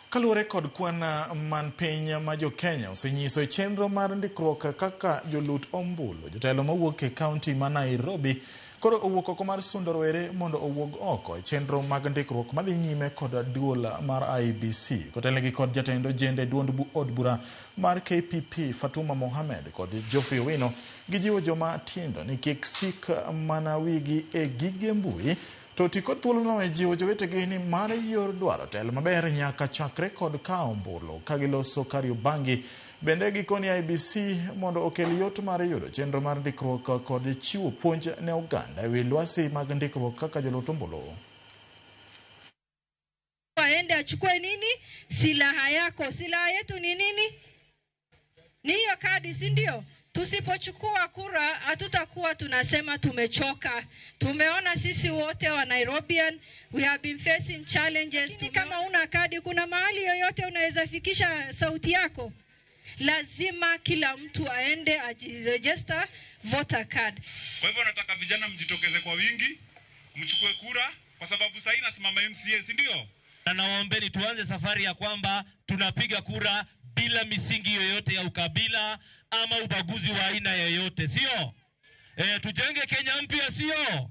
Kaluwore kod kwan man piny ma jo-Kenya osenyiso e chenro mar ndikruok kaka jolut ombulu, jotelo mawuok e kaunti ma Nairobi koro owuok oko mar sundo rowere mondo owuog oko e chenro mag ndikruok madhi nyime kod duol mar IEBC. Kotelnegi kod jatend ojende duond od bura mar KPP Fatuma Mohamed kod Geoffrey Owino, gijiwo joma tindo ni kik sik mana wigi e gige mbui to ti kod thuolono e jiwo jowetegi ni mar yor dwaro telo maber nyaka chakre kod kawo ombulu ka giloso Kariobangi. Bende gikoni IEBC mondo okel yot mar yudo chenro mar ndikruok kod chiwo puonj ne oganda e wi lwasi mag ndikruok kaka jolut ombulu. Aende achukue nini? Silaha yako. Silaha yetu ni nini? Ni hiyo kadi, si ndio? Tusipochukua kura hatutakuwa tunasema tumechoka. Tumeona sisi wote wa Nairobian, we have been facing challenges. Lakini kama una kadi, kuna mahali yoyote unaweza fikisha sauti yako? Lazima kila mtu aende ajiregister voter card. Kwa hivyo nataka vijana mjitokeze kwa wingi, mchukue kura kwa sababu sasa nasimama MCA, si ndio? Na nawaombeni tuanze safari ya kwamba tunapiga kura bila misingi yoyote ya ukabila ama ubaguzi wa aina yoyote, sio? Tujenge Kenya mpya, sio?